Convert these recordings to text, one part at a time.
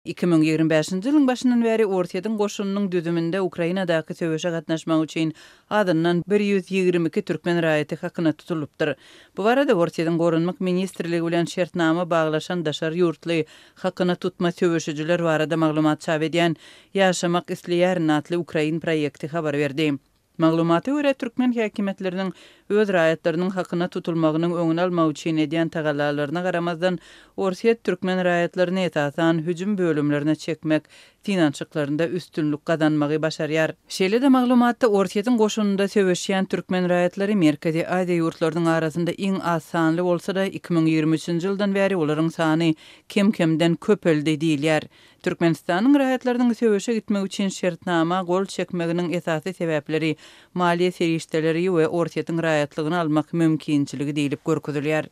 2025-nji ýylyň başyndan bäri Orsýetiň goşunynyň düzüminde Ukrainadaky söweşe gatnaşmak üçin azyndan 122 türkmen raýaty hakyna tutulypdyr. Bu barada Orsýetiň Goranmak ministrligi bilen şertnama baglaşan daşary ýurtly hakyna tutma söweşijiler barada maglumat çap edýän Ýaşamak isleýärin atly ukrain proýekti habar berdi. Maglumata görä, türkmen häkimiýetleriniň öz raýatlarynyň hakyna tutulmagynyň öňüni almak üçin edýän tagallalaryna garamazdan, Orsýet türkmen raýatlaryny esasan hüjüm bölümlerine çekmek synanyşyklarynda üstünlik gazanmagy başarýar. Şeýle-de maglumatda Orsýetiň goşunynda söweşýän türkmen raýatlary Merkezi Aziýa ýurtlarynyň arasynda iň az sanly bolsa-da, 2023-nji ýyldan bäri olaryň sany kem-kemden köpeldi diýilýär. Türkmenistanyň raýatlarynyň söweşe gitmek üçin şertnama gol çekmeginiň esasy sebäpleri maliýe serişdeleri we Orsýetiň raýatlygyny almak mümkinçiligi diýlip görkezilýär.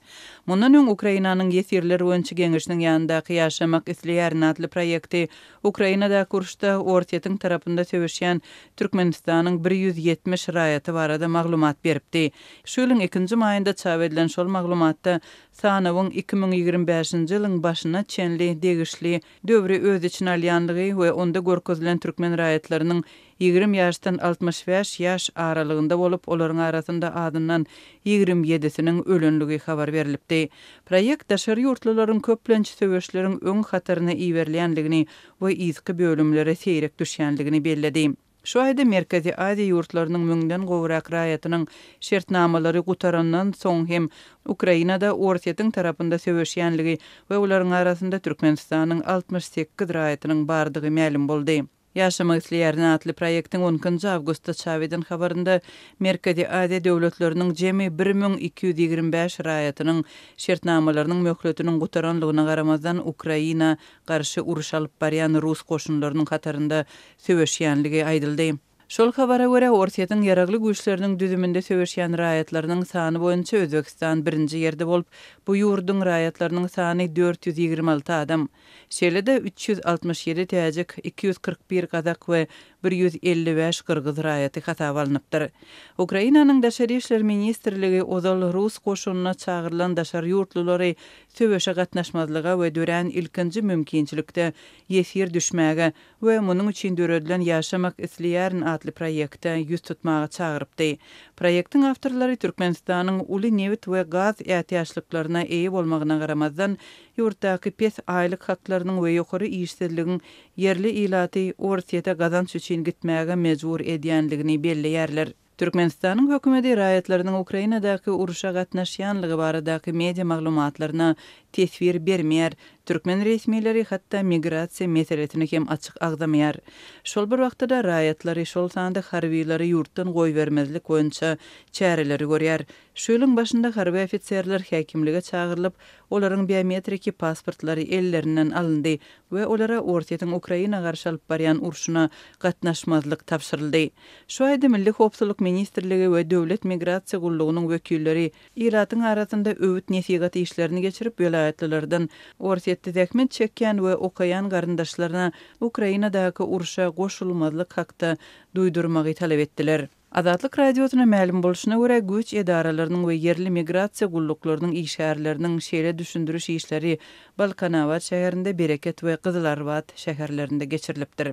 Mundan öň Ukrainanyň Ýesirler boýunça geňeşiniň ýanyndaky Ýaşamak isleýärin atly proýekti Ukrainadaky uruşda Orsýetiň tarapynda söweşýän Türkmenistanyň 170 raýaty barada maglumat beripdi. Şu ýylyň ikinji maýynda çap edilen şol maglumatda Sanawyň 2025-nji ýylyň başyna çenli degişli döwri öz içine alýandygy we onda görkezilen türkmen raýatlarynyň 20 ýaşdan 65 ýaş aralygynda bolup, olaryň arasynda azyndan 27-siniň ölenligi habar berlipdi. Proýekt daşary ýurtlularyň köplenç söweşleriň öň hataryna iberilýändigini we yzky bölümlere seýrek düşýändigini belledi. Şu aýda Merkezi Aziýa ýurtlarynyň müňden gowrak raýatynyň şertnamalary gutarandan soň hem Ukrainada Orsýetiň tarapynda söweşýänligi we olaryň arasynda Türkmenistanyň 68 raýatynyň bardygy mälim boldy. Ýaşamak isleýärin atly proýektiň on ikinji awgustda çap eden habarynda Merkezi Aziýa döwletleriniň jemi 1225 raýatynyň şertnamalarynyň möhletiniň gutaranlygyna garamazdan Ukraina garşy uruş alyp barýan rus goşunlarynyň hatarynda söweşýänligi aýdyldy. Şol habara görä, Orsýetiň Ýaragly Güýçleriniň düzüminde söweşýän raýatlarynyň sany boýunça Özbegistan birinji ýerde bolup, bu ýurduň raýatlarynyň sany 426 adam. Şeýle-de, 367 täjik, 241 gazak we 155 gyrgyz raýaty hasaba alnypdyr. Ukrainanyň Daşary işler ministrligi ozal rus goşunyna çagyrylan daşary ýurtlulary söweşe gatnaşmazlyga we dörän ilkinji mümkinçilikde ýesir düşmäge we munuň üçin döredilen Ýaşamak isleýärin atly proýekte ýüz tutmaga çagyrypdy. Proýektiň awtorlary Türkmenistanyň uly nebit we gaz ätiýaçlyklaryna eýe bolmagyna garamazdan, ýurtdaky pes aýlyk haklarynyň we ýokary işsizligiň ýerli ilaty Orsýete gazanç üçin gitmäge mejbur edýändigini belleýärler. Türkmenistanyň hökümeti raýatlarynyň Ukrainadaky urşa gatnaşýanlygy baradaky media maglumatlaryna teswir bermeýär, türkmen resmileri hatda migrasiýa meselesini hem açyk agzamaýar. Şol bir wagtda-da raýatlary, şol sanda harbylary ýurtdan goýbermezlik boýunça çäreleri görýär. Şu ýylyň başynda harby ofiserler häkimlige çagyrylyp, olaryň biometriki pasportlary ellerinden alyndy we olara Orsýetiň Ukraina garşy alyp barýan urşuna gatnaşmazlyk tabşyryldy. Şu aýda Milli howpsuzlyk ministrligi we Döwlet migrasiýa gullugynyň wekilleri ilatyň arasynda öwüt-nesihat işlerini geçirip, welaýatlylardan Orsýetde zähmet çekýän we okaýan garyndaşlaryna Ukrainadaky urşa goşulmazlyk hakda duýdurmagy talap etdiler. Azatlyk Radiosyna mälim bolşuna görä, güýç edaralarynyň we ýerli migrasiýa gulluklarynyň işgärleriniň şeýle düşündiriş işleri Balkanabat şäherinde, Bereket we Gyzylarbat şäherlerinde geçirilipdir.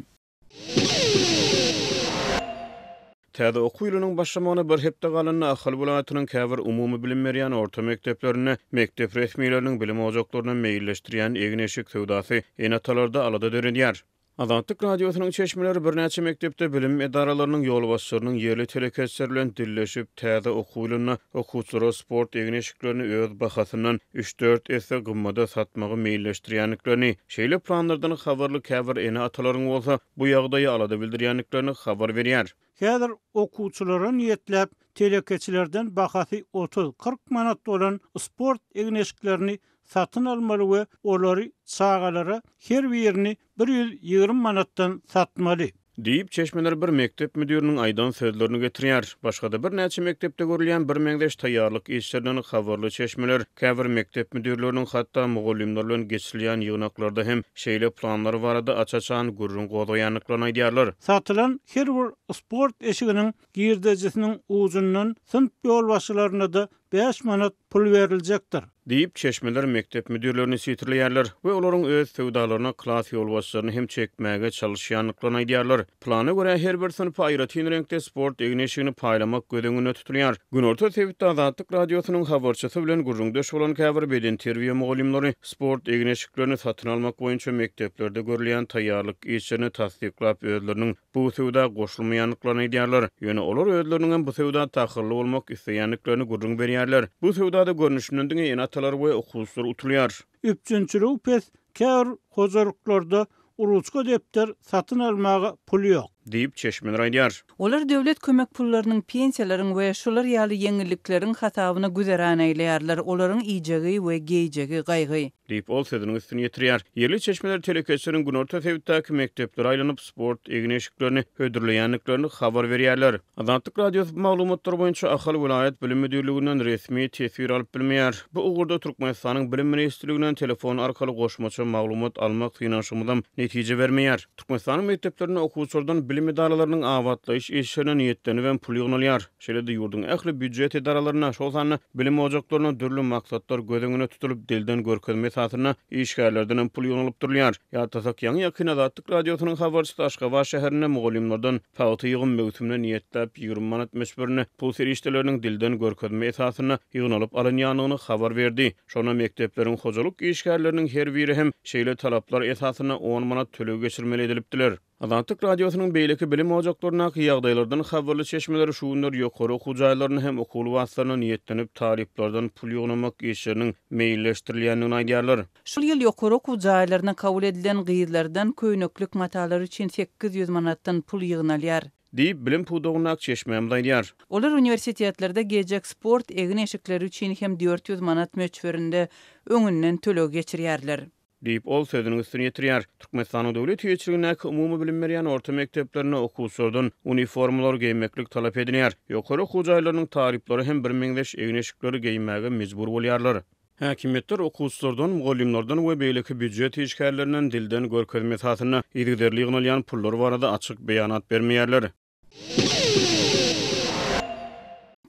Täze okuw ýylynyň başlamagyna bir hepde galanda, Ahal welaýatynyň käbir umumybilim berýän orta mekdeplerinde mekdep resmileriniň bilim ojaklaryna meýilleşdirýän egin-eşik söwdasy ene-atalarda alada döredýär. Azatlyk Radiosynyň çeşmeleri birnäçe mekdepde bilim edaralarynyň ýolbaşçylarynyň ýerli telekeçiler bilen dilleşip, täze okuw ýylynda okuwçylara sport egin-eşiklerini öz bahasyndan üç-dört esse gymmada satmagy meýilleşdirýändiklerini, şeýle planlardan habarly käbir ene-atalaryň bolsa bu ýagdaýa alada bildirýändiklerini habar berýär. Häzir okuwçylara niýetläp, telekeçilerden bahasy otuz, 40 manat bolan sport egin-eşiklerini satyn almaly we olary çagalara her birini 120 manatdan satmaly. Diýip, çeşmeler bir mekdep müdiriniň aýdan sözlerini getirýär. Başga-da birnäçe mekdepde görülýän birmeňzeş taýýarlyk işlerinden habarly çeşmeler käbir mekdep müdirleriniň hatda mugallymlar bilen geçirilýän ýygnaklarda hem şeýle planlar barada aç-açan gürrüň gozgaýandyklaryny aýdýarlar. Satylan her bir sport eşiginiň girdejisiniň ujundan synp ýolbaşçylaryna-da bäş manat pul beriljekdir. Diýip, çeşmeler mekdep müdirlerini sitirleýärler we olaryň öz söwdalaryna klas ýolbaşçylaryny hem çekmäge çalyşýandyklaryny aýdýarlar. Plana görä, her bir synpa aýratyn reňkde sport egin-eşigini paýlamak göz öňünde tutulýar. Günorta sebitde Azatlyk Radiosynyň habarçysy bilen gürrüňdeş bolan käbir bedenterbiýe mugallymlary sport egin-eşiklerini satyn almak boýunça mekdeplerde görülýän taýýarlyk işlerini tassyklap, özleriniň bu söwda goşulmaýandyklaryny aýdýarlar. Ýöne olar özleriniňem bu söwda dahylly bolmak isleýändiklerini gürrüň berýärler. Bu söwdada görnüşinden diňe ene-atalar we okuwçylar utulýar. Üpjünçiligi pes käbir hojalyklarda ruçka depder satyn almaga pul ýok. Diýip, çeşmeler aýdýar. Olar döwlet kömek pullarynyň, pensiýalaryň we şular ýaly ýeňillikleriň hasabyna güzeran aýlaýarlar, olaryň iýjegi we geýjegi gaýgy. Diýip, ol sözüniň üstüni ýetirýär. Ýerli çeşmeler telekeçileriň günorta sebitdäki mekdeplere aýlanyp, sport egin-eşiklerini hödürleýändiklerini habar berýärler. Azatlyk Radiosy bu maglumatlar boýunça Ahal welaýat bilim müdirliginden resmi teswir alyp bilmeýär. Bu ugurda Türkmenistanyň Bilim ministrliginden telefon arkaly goşmaça maglumat almak synanyşygymyzam netije bermeýär. Türkmenistanyň mekdeplerinde okuwçylardan bilim edaralarynyň abatlaýyş işlerine niýetlenibem pul ýygnalýar. Şeýle-de ýurduň ähli býujet edaralarynda, şol sanda bilim ojaklaryna dürli maksatlar göz öňünde tutulyp, dilden görkezme esasynda işgärlerdenem pul ýygnalyp durulýar. Ýatlasak, ýaňy-ýakyn Azatlyk Radiosynyň habarçysy Aşgabat şäherinde mugallymlardan pagta ýygym möwsümine niýetläp 20 manat möçberinde pul serişdeleriniň dilden görkezme esasynda ýygnalyp alynýandygyny habar berdi. Şonda mekdepleriň hojalyk işgärleriniň her biri hem şeýle talaplar esasynda on manat töleg geçirmeli edilipdiler. Azatlyk Radiosynyň beýleki bilim ojaklaryndaky ýagdaýlardan habarly çeşmeleri şu günler ýokary okuw jaýlarynda hem okuw lybaslaryna niýetlenip talyplardan pul ýygnamak işleriniň meýilleşdirilýändigini aýdýarlar. Şol ýyl ýokary okuw jaýlaryna kabul edilen gyzlardan köýneklik matalary üçin 800 manatdan pul ýygnalýar. Diýip, bilim pudagyndaky çeşmämiz aýdýar. Olar uniwersitetlerde geýjek sport egin-eşikleri üçin hem 400 manat möçberinde öňünden töleg geçirýärler. Diýip, ol sözüniň üstüni ýetirýär. Türkmenistanyň döwlet eýeçiligindäki umumybilim berýän orta mekdeplerinde okuwçylardan uniformalary geýmeklik talap edilýär. Ýokary okuw jaýlarynyň talyplary hem birmeňzeş egin-eşikleri geýmäge mejbur bolýarlar. Häkimiýetler okuwçylardan, mugallymlardan we beýleki býujet işgärlerinden dilden görkezme esasynda yzygiderli ýygnalýan pullar barada açyk beýanat bermeýärler.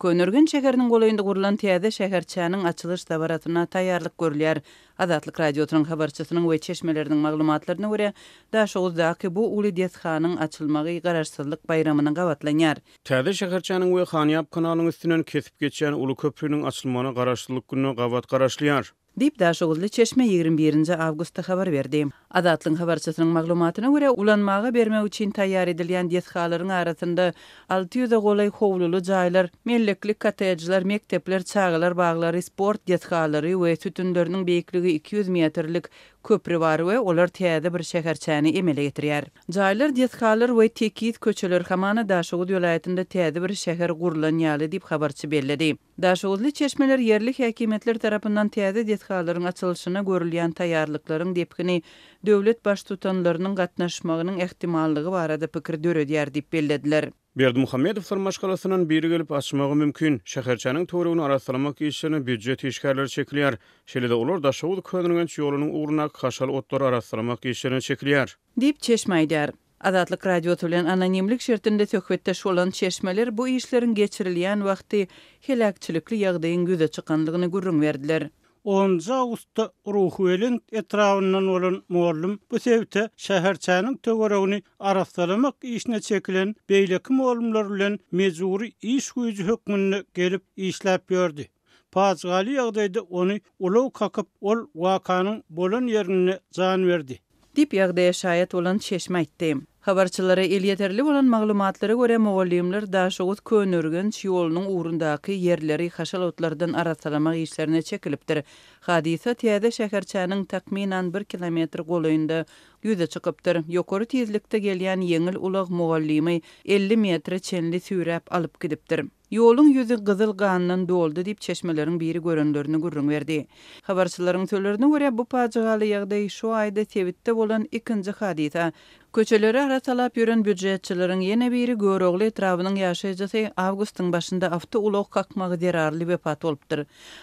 Köneürgenç şäheriniň golaýynda gurlan täze şäherçäniň açylyş dabarasyna taýýarlyk görülýär. Azatlyk Radiosynyň habarçysynyň we çeşmeleriniň maglumatlaryna görä, Daşoguzdaky bu uly desganyň açylmagy Garaşsyzlyk baýramyna gabatlanýar. Täze şäherçäniň we Hanýap kanalynyň üstünden kesip geçýän uly köprüniň açylmagyna Garaşsyzlyk gününe gabat garaşylýar. Diýip, daşoguzly çeşme 21 nji awgustda habar berdi. Azatlygyň habarçysynyň maglumatyna görä, ulanmaga bermek üçin taýýar edilýän desgalaryň arasynda 600-e golaý howluly jaýlar, mellekli kottejler, mekdepler, çagalar baglary, sport desgalary we sütünleriniň beýikligi 200 metrlik köpri bar we olar täze bir şäherçäni emele getirýär. Jaýlar, desgalar we tekiz köçeler hamana Daşoguz welaýatynda täze bir şäher gurlan ýaly diýip, habarçy belledi. Daşoguzly çeşmeler ýerli häkimiýetler tarapyndan täze desgalaryň açylyşyna görülýän taýýarlyklaryň depgini döwlet baştutanlarynyň gatnaşmagynyň ähtimallygy barada pikir döredýär diýip bellediler. Berdimuhamedowlar maşgalasyndan biri gelip açmagy mümkin. Şäherçäniň töweregini arassalamak işlerine býujet işgärleri çekilýär. Şeýle-de olar Daşoguz-Köneürgenç ýolunyň ugrundaky haşal otlary arassalamak işlerine çekilýär. Diýip, çeşme aýdýar. Azatlyk Radiosy bilen anonimlik şertinde söhbetdeş bolan çeşmeler bu işleriň geçirilýän wagty heläkçilikli ýagdaýyň ýüze çykandygyny gürrüň berdiler. Onunjy awgustda Ruhubelent etrabyndan bolan mugallym bu sebite şäherçäniň töweregini arassalamak işine çekilen beýleki mugallymlar bilen mejbury iş güýji hökmünde gelip işläp ýördi. Pajygaly ýagdaýda ony ulag kakyp, ol wakanyň bolan ýerinde jan berdi. Diýip, ýagdaýa şaýat bolan çeşme aýtdy. Habarçylara elýeterli bolan maglumatlara görä, mugallymlar Daşoguz-Köneürgenç ýolunyň ugrundaky ýerleri haşal otlardan arassalamak işlerine çekilipdir. Hadysa täze şäherçäniň takmynan bir kilometr golaýynda ýüze çykypdyr. Ýokary tizlikde gelýän ýeňil ulag mugallymy 50 metre çenli süýräp alyp gidipdir. Ýoluň ýüzi gyzyl gandan doldy diýip, çeşmeleriň biri görenlerini gürrüň berdi. Habarçylaryň sözlerine görä, bu pajygaly ýagdaý şu aýda sebitde bolan ikinji hadysa. Köçeleri arassalap ýören býujetçileriň ýene biri Görogly etrabynyň ýaşaýjysy awgustyň başynda awtoulag kakmagy zerarly wepat bolupdyr.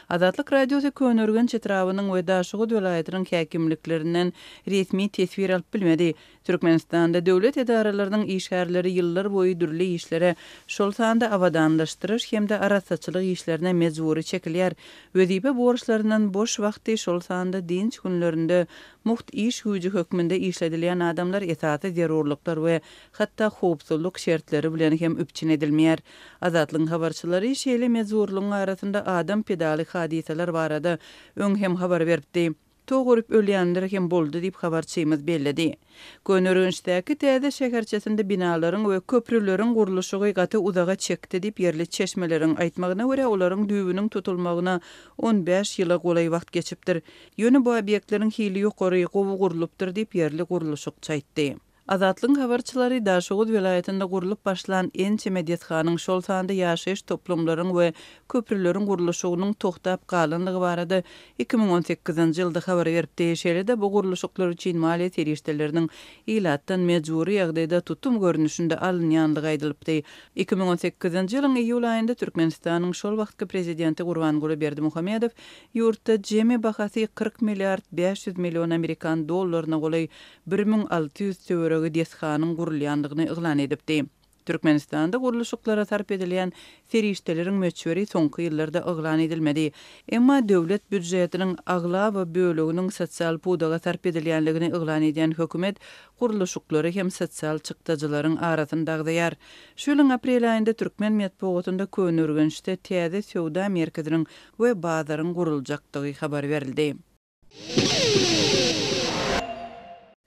Azatlyk Radiosy Köneürgenç etrabynyň we Daşoguz welaýatynyň häkimliklerinden resmi teswir alyp bilmedi. Türkmenistanda döwlet edaralarynyň işgärleri ýyllar boýy dürli işlere, şol sanda abadanlaşdyryş hem-de arassaçylyk işlerine mejbury çekilýär. Wezipe borçlaryndan boş wagty, şol sanda dynç günlerinde Mugt iş güýji hökmünde işledilýän adamlar esasy zerurlyklar we hatda howpsuzlyk şertleri bilen hem üpjün edilmeýär. Azatlygyň habarçylary şeýle mejburlygyň arasynda adam pidaly hadysalar barada öň hem habar beripdi. Tok urup ölýänler hem boldy diýip, habarçymyz belledi. Köneürgençdäki täze şäherçesinde binalaryň we köprüleriň gurluşygy gaty uzaga çekdi diýip, ýerli çeşmeleriň aýtmagyna görä, olaryň düýbüniň tutulmagyna 15 ýyla golaý wagt geçipdir. Ýöne bu obýektleriň hili ýokary, gowy gurlupdyr diýip, ýerli gurluşykçy aýtdy. Azatlygyň habarçylary Daşoguz welaýatynda gurlup başlan ençeme desganyň, şol sanda ýaşaýyş toplumlaryň we köprüleriň gurluşygynyň togtap galandygy barada 2018-nji ýylda habar beripdi. Şeýle-de bu gurluşyklar üçin maliýe serişdeleriniň ilatdan mejbury ýagdaýda tutum görnüşinde alynýandygy aýdylypdy. 2018-nji ýylyň iýul aýynda Türkmenistanyň şol wagtky prezidenti Gurbanguly Berdimuhamedow Ýurtda jemi bahasy 40 milliard 500 million amerikan dollaryna golaý 1600 töweregi desganyň gurulýandygyny yglan edipdi. Türkmenistanda gurluşyklara sarp edilýän serişdeleriň möçberi soňky ýyllarda yglan edilmedi. Emma döwlet býujetiniň aglaba böleginiň sosial pudaga sarp edilýändigini yglan edýän hökümet gurluşyklary hem sosial çykdajylaryň arasynda agzaýar. Şu ýylyň aprel aýynda türkmen metbugatynda Köneürgençde täze söwda merkeziniň we bazaryň guruljakdygy habar berildi.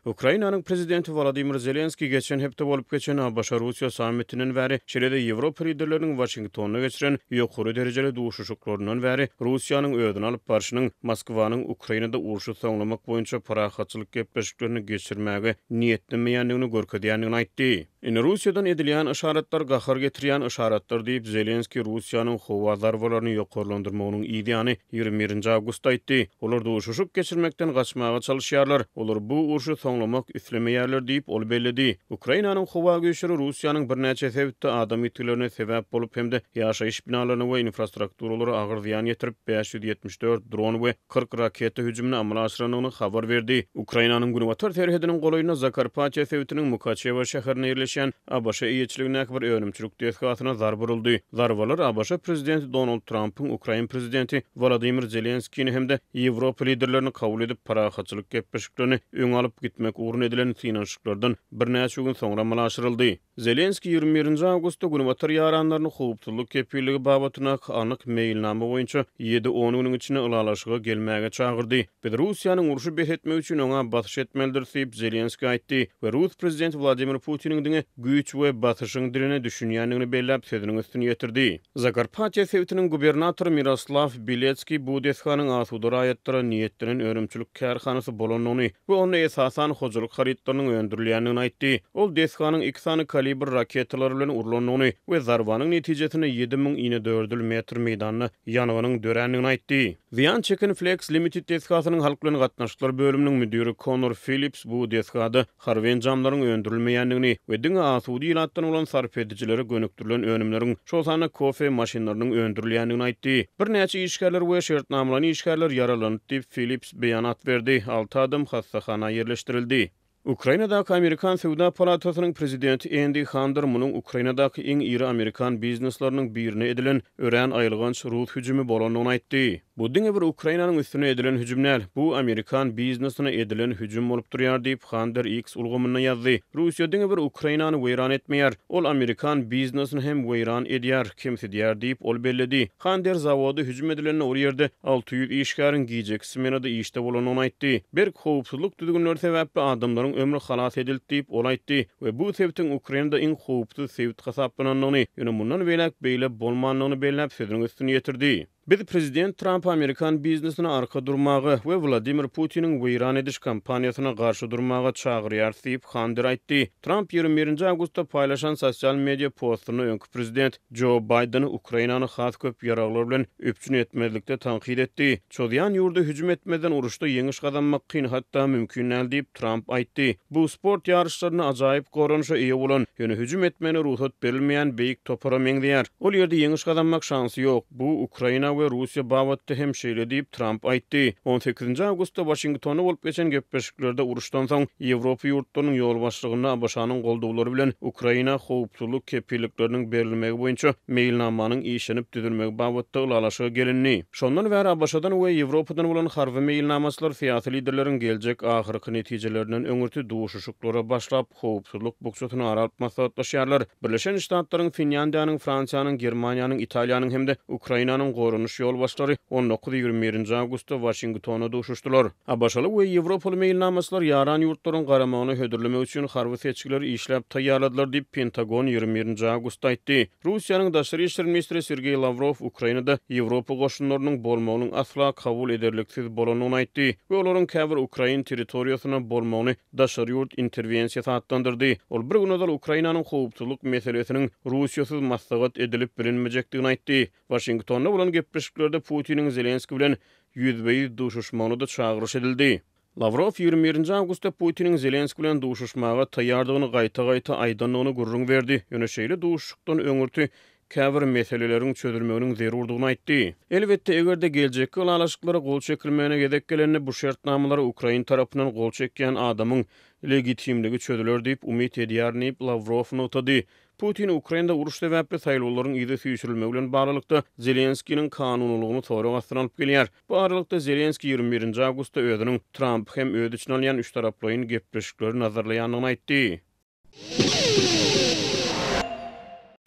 Ukrainanyň prezidenti Wolodymyr Zelenskiý geçen hepde bolup geçen ABŞ-Russiýa sammitinden bäri, şeýle-de Ýewropa liderleriniň Waşingtonda geçiren ýokary derejeli duşuşyklaryndan bäri Russiýanyň özüni alyp barşynyň Moskwanyň Ukrainada urşy soňlamak boýunça parahatçylyk gepleşiklerini geçirmäge niýetlenmeýändigini görkezýändigini aýtdy. Indi Russiýadan edilýän yşaratlar gahar getirýän yşaratlar diýip, Zelenskiý Russiýanyň howa zarbalaryny ýokarlandyrmagynyň yz ýany, 21-nji awgustda aýtdy. Olar duşuşyk geçirmekden gaçmaga çalyşýarlar. Olar bu urşy soňlamak islemeýärler diýip, ol belledi. Ukrainanyň howa güýçleri Russiýanyň birnäçe sebitde adam ýitgilerine sebäp bolup hem-de ýaşaýyş binalaryna we infrastrukturalara agyr zyýan ýetirip, 574 dron we 40 raketa hüjümini amala aşyrandygyny habar berdi. Ukrainanyň günbatar serhediniň golaýynda Zakarpatiýa sebitiniň Mukaçewo şäherinde ýerleşýän ABŞ eýeçiligindäki bir önümçilik desgasyna zarba uruldy. Zarbalar ABŞ prezidenti Donald Trampyň ukrain prezidenti Wolodymyr Zelenskini hem-de Ýewropa liderlerini kabul edip, parahatçylyk gepleşiklerini öňe alyp gitmek ugrunda edilen synanyşyklardan birnäçe gün soňra amala aşyryldy. Zelenskiý 21-nji awgustda Günbatar ýaranlaryny howpsuzlyk kepilligi babatyndaky anyk meýilnama boýunça ýedi-on günüň içinde ylalaşyga gelmäge çagyrdy. Biz Russiýanyň urşy bes etmegi üçin oňa basyş etmelidiris diýip, Zelenskiý aýtdy we rus prezidenti Wladimir Putiniň diňe güýç we basyşyň diline düşünýändigini belläp, sözüniň üstüni ýetirdi. Zakarpatiýa sebitiniň gubernatory Miroslaw Biletskiý bu desganyň asuda raýatlara niýetlenen önümçilik kärhanasy bolandygyny we onda esasan hojalyk harytlarynyň öndürilýändigini aýtdy. Ol desganyň iki sany Kalibr raketalary bilen urlandygyny we zarbanyň netijesinde 7000 inedördül metr meýdanda ýangynyň dörändigini aýtdy. Zyýan çeken Flex Limited desgasynyň halk bilen gatnaşyklar bölüminiň müdiri Konor Fillips bu desgada harby enjamlaryň öndürilmeýändigini we diňe asuda ilatdan bolan sarp edijilere gönükdirilen önümleriň, şol sanda kofe maşynlarynyň öndürilýändigini aýtdy. Birnäçe işgärler we şertnamalaýyn işgärler ýaralandy diýip, Fillips beýanat berdi. Alty adam hassahana ýerleşdirildi. Ukrainadaky Amerikan söwda palatasynyň prezidenti Endi Hander munuň Ukrainadaky iň iri amerikan biznesleriniň birine edilen örän aýylganç rus hüjümi bolandygyny aýtdy. Bu diňe bir Ukrainanyň üstüne edilen hüjüm däl, bu amerikan biznesine edilen hüjüm bolup durýar diýip, Hander X ulgamynda ýazdy. Russiýa diňe bir Ukrainany weýran etmeýär, ol amerikan biznesini hem weýran edýär, kemsidýär diýip, ol belledi. Hander zawoda hüjüm edilende ol ýerde 600 işgäriň gijeki smenada işde bolandygyny aýtdy. Berk howpsuzlyk düzgünleri sebäpli adamlaryň ömri halas edildi diýip, ol aýtdy we bu sebitiň Ukrainada iň howpsuz sebit hasaplanandygyny, ýöne mundan beýläk beýle bolmandygyny belläp, sözüniň üstüni ýetirdi. Biz prezident Trampy amerikan biznesine arka durmaga we Wladimir Putiniň weýran ediş kampaniýasyna garşy durmaga çagyrýarys diýip, Hander aýtdy. Tramp 21 nji awgustda paýlaşan sosial media postunda öňki prezident Jo Baýdeny Ukrainany has köp ýaraglar bilen üpjün etmezlikde tankyt etdi. Çozýan ýurda hüjüm etmezden uruşda ýeňiş gazanmak kyn, hatda mümkin däl diýip, Tramp aýtdy. Bu sport ýaryşlarynda ajaýyp goranyşa eýe bolan, ýöne hüjüm etmegine rugsat berilmeýän beýik topara meňzeýär. Ol ýerde ýeňiş gazanmak şansy ýok. Bu Ukraina we Russiýa babatda hem şeýle diýip, Tramp aýtdy. On sekizinji awgustda Waşingtonda bolup geçen gepleşiklerde uruşdan soň Ýewropa ýurtlarynyň ýolbaşçylygynda ABŞ-nyň goldawlary bilen Ukraina howpsuzlyk kepillikleriniň berilmegi boýunça meýilnamanyň işlenip düzülmegi babatda ylalaşyga gelindi. Şondan bäri ABŞ-dan we Ýewropadan bolan harby meýilnamaçylar syýasy liderleriň geljek ahyrky netijelerinden öňürti duşuşyklara başlap, howpsuzlyk bukjasyny ara alyp maslahatlaşýarlar. Birleşen Ştatlaryň, Finlýandiýanyň, Fransiýanyň, Germaniýanyň, Italiýanyň hem-de Ukrainanyň goranyş ýolbaşçylary on dokuz-ýigrimi birinji awgustda Waşingtonda duşuşdylar. ABŞ-ly we ýewropaly meýilnamaçylar ýaran ýurtlaryň garamagyna hödürlemek üçin harby seçgileri işläp taýýarladylar diýip, Pentagon ýigrimi birinji awgustda aýtdy. Russiýanyň daşary işler ministri Sergeý Lawrow Ukrainada Ýewropa goşunlarynyň bolmagynyň asla kabul ederliksiz bolandygyny aýtdy we olaryň käbir ukrain territoriýasynda bolmagyny daşary ýurt interwensiýasy atlandyrdy. Ol bir gün ozal Ukrainanyň howpsuzlyk meselesiniň Russiýasyz maslahat edilip bilinmejekdigini aýtdy. Waşingtonda bolan gepleşiklerde Putiniň Zelenskiý bilen ýüzbe-ýüz duşuşmagyna-da çagyryş edildi. Lawrow 21 nji awgustda Putiniň Zelenskiý bilen duşuşmaga taýýardygyny gaýta-gaýta aýdandygyny gürrüň berdi, ýöne şeýle duşuşykdan öňürti käbir meseleleriň çözülmeginiň zerurdygyny aýtdy. Elbetde, eger-de geljekki ylalaşyklara gol çekilmegine gezek gelende, bu şertnamalara ukrain tarapyndan gol çekýän adamyň legitimligi çözüler diýip umyt edýärin diýip, Lawrow nygtady. Putin Ukrainada uruş sebäpli saýlawlaryň yza süýşürilmegi bilen baglylykda, Zelenskiniň kanunylygyny sorag astyna alyp gelýär. Bu aralykda, Zelenskiý 21 nji awgustda özüniň Trampy hem öz içine alýan üçtaraplaýyn gepleşikleri nazarlaýandygyny aýtdy.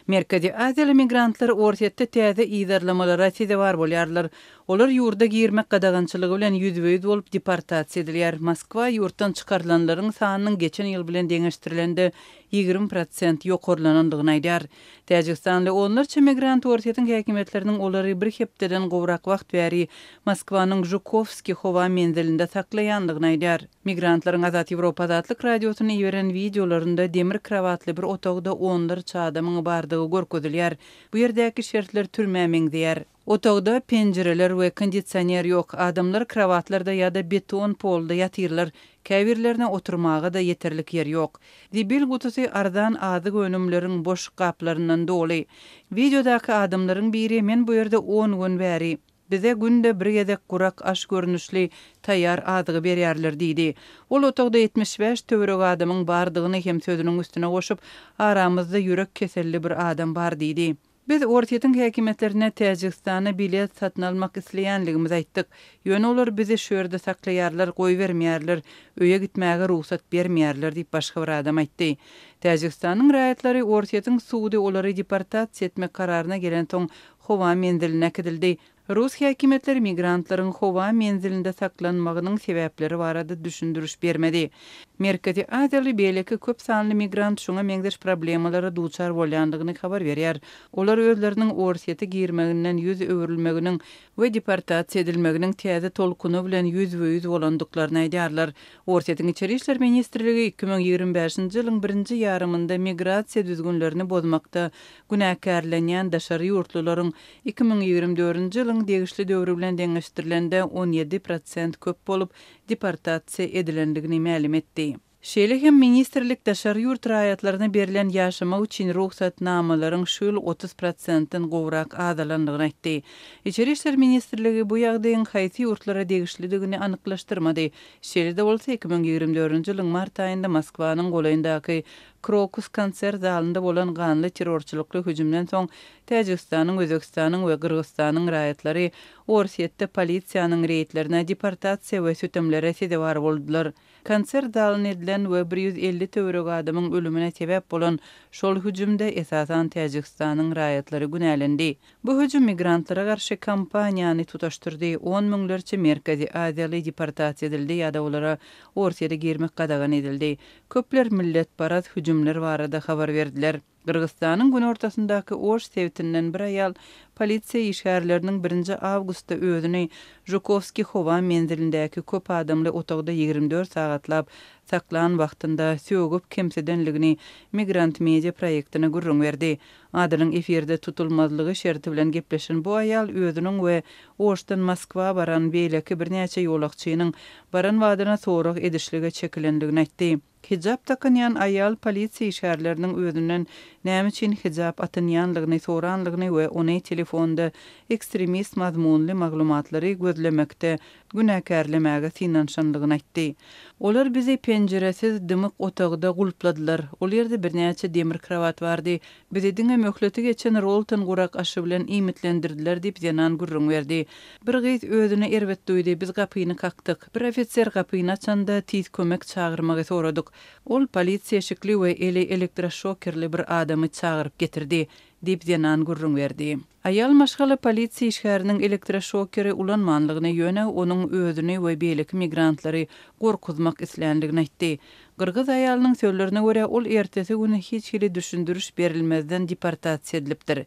Merkezi Aziýaly migrantlar Orsýetde täze yzarlamalara sezewar bolýarlar. Olar ýurda girmek gadagançylygy bilen ýüzbe-ýüz bolup deportasiýa edilýär. Moskwa ýurtdan çykarylanlaryň sanynyň geçen ýyl bilen deňeşdirilende 20 prosent ýokarlanandygyny aýdýar. Täjigistanly onlarça migrant Orsýetiň häkimiýetleriniň olary bir hepdeden gowrak wagt bäri Moskwanyň Žukowskiý howa menzilinde saklaýandygyny aýdýar. Migrantlaryň Azat Ýewropa Azatlyk Radiosyna iberen wideolarynda demir krowatly bir otagda onlarça adamyň bardygy görkezilýär. Bu ýerdäki şertler türmä meňzeýär. Otagda penjireler we kondisioner ýok, adamlar krowatlarda ýa-da beton polda ýatyrlar, käbirlerine oturmaga-da ýeterlik ýer ýok. Zibil gutusy arzan azyk önümleriň boş gaplaryndan doly. Wideodaky adamlaryň biri Men bu ýerde on gün bäri. Bize günde bir gezek gurak aş görnüşli taýýar azygy berýärler diýdi. Ol otagda 75 töweregi adamyň bardygyny hem sözüniň üstüne goşup, Aramyzda ýürek keselli bir adam bar diýdi. Biz Orsýetiň häkimiýetlerine Täjigistana bilet satyn almak isleýänligimizi aýtdyk. Ýöne olar bizi şu ýerde saklaýarlar, goýbermeýärler, öýe gitmäge rugsat bermeýärler diýip, başga bir adam aýtdy. Täjigistanyň raýatlary Orsýetiň sudy olary deportasiýa etmek kararyna gelensoň howa menziline äkidildi. Rus häkimiýetleri migrantlaryň howa menzilinde saklanmagynyň sebäpleri barada düşündiriş bermedi. Merkezi Aziýaly beýleki köp sanly migrant şuňa meňzeş problemalara duçar bolýandygyny habar berýär. Olar özleriniň Orsýete girmeginden ýüz öwrülmeginiň we deportasiýa edilmeginiň täze tolkuny bilen ýüzbe-ýüz bolandyklaryny aýdýarlar. Orsýetiň Içeri işler ministrligi 2025-nji ýylyň birinji ýarymynda migrasiýa düzgünlerini bozmakda Günäkärlenýän daşary ýurtlularyň 2024-nji ýylyň degişli döwri bilen deňeşdirilende 17 prosent köp bolup, deportasiýa edilendigini mälim etdi. Şeýle hem ministrlik daşary ýurt raýatlaryna berlen ýaşamak üçin rugsatnamalaryň şu ýyl 30 prosentden gowrak azalandygyny aýtdy. Içeri işler ministrligi bu ýagdaýyň haýsy ýurtlara degişlidigini anyklaşdyrmady. Şeýle-de bolsa, 2024-nji ýylyň mart aýynda Moskwanyň golaýyndaky Krokus konsert zalynda bolan ganly terrorçylykly hüjümden soň Täjigistanyň, Özbegistanyň we Gyrgyzystanyň raýatlary Orsýetde polisiýanyň reýdlerine, deportasiýa we sütemlere sezewar boldular. Konsert zalyna edilen we 150 töweregi adamyň ölümine sebäp bolan şol hüjümde esasan Täjigistanyň raýatlary günälendi. Bu hüjüm migrantlara garşy kampaniýany tutaşdyrdy, on müňlerçe Merkezi Aziýaly deportasiýa edildi ýa-da olara Orsýete girmek gadagan edildi. Köpler milletparaz hüjümler barada habar berdiler. Gyrgyzystanyň günortasyndaky Oş sebitinden bir aýal polisiýa işgärleriniň birinji awgustda özüni Žukowskiý howa menzilindäki köp adamly otagda 24 sagatlap saklan wagtynda sögüp kemsidenligini Migrant Media proýektine gürrüň berdi. Adynyň efirde tutulmazlygy şerti bilen gepleşen bu aýal özüniň we Oşdan Moskwa baran beýleki birnäçe ýolagçynyň baran badyna sorag edişlige çekilenligini aýtdy. Hijap dakynýan aýal polisiýa işgärleriniň özünden näme üçin hijap atynýanlygyny soranlygyny we ony telefonda ekstremist mazmunly maglumatlary gözlemekde günäkärlemäge synanyşanlygyny aýtdy. Olar bizi penjiresiz, dymyk otagda gulpladylar. Ol ýerde birnäçe demir krowat bardy. Bizi diňe möhleti geçen Rolton gurak aşy bilen iýmitlendirdiler diýip, zenan gürrüň berdi. Bir gyz özüni erbet duýdy. Biz gapyny kakdyk. Bir ofiser gapyny açanda, tiz kömek çagyrmagy soradyk. Ol polisiýa eşikli we eli elektroşokerli bir adamy çagyryp getirdi, diýip, zenan gürrüň berdi. Aýal maşgala polisiýa işgäriniň elektroşokeri ulanmanlygyny, ýöne onuň özüni we beýleki migrantlary gorkuzmak islänligini aýtdy. Gyrgyz aýalynyň sözlerine görä, ol ertesi gün hiç hili düşündiriş berilmezden deportasiýa edilipdir.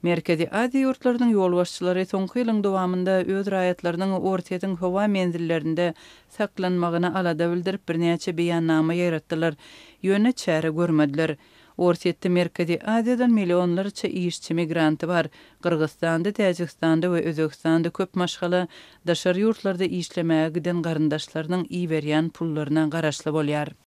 Merkezi Aziýa ýurtlarynyň ýolbaşçylary soňky ýylyň dowamynda öz raýatlarynyň Orsýetiň howa menzillerinde saklanmagyna alada bildirip birnäçe beýannama ýaýratdylar, ýöne çäre görmediler. Orsýetde Merkezi Aziýadan millionlarça işçi migranty bar. Gyrgyzystanda, Täjigistanda we Özbegistanda köp maşgala daşary ýurtlarda işlemäge giden garyndaşlarynyň iberýän pullaryna garaşly bolýar.